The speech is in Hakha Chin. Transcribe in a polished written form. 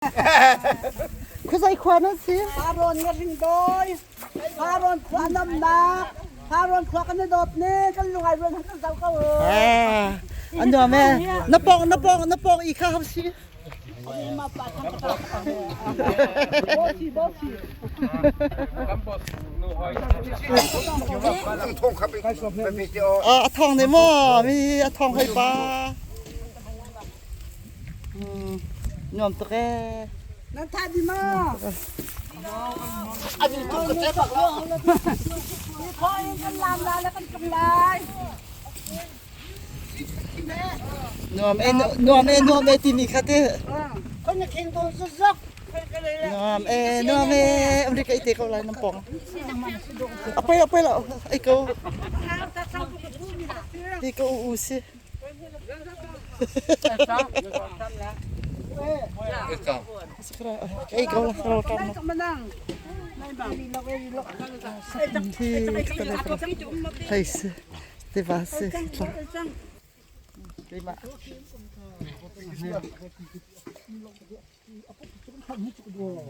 Khuazei khua na si? Farrawn nga hring dawi. Farrawn khua namnak. Farrawn khua kan i dawt ne. Kan lungai ruan han kan zau ko. Ah, an nuam e. Na pong na pong na pong i kha hau si. A thong ne maw mi a thong hoi pa. Nuam tuk ee. Nan tha di maw? Ani tuk ka te bak lo. Kho in kan lam la le kan tlung lai. Nuam e nuam e nuam e timi kha te. Kon na kheng don zu zok. Nuam e nuam e America ite ko lai nam pong. Apai apai la ai ko. Hi ko u si. Ei ko la ro kam. Hei si tiva si tla. Lima.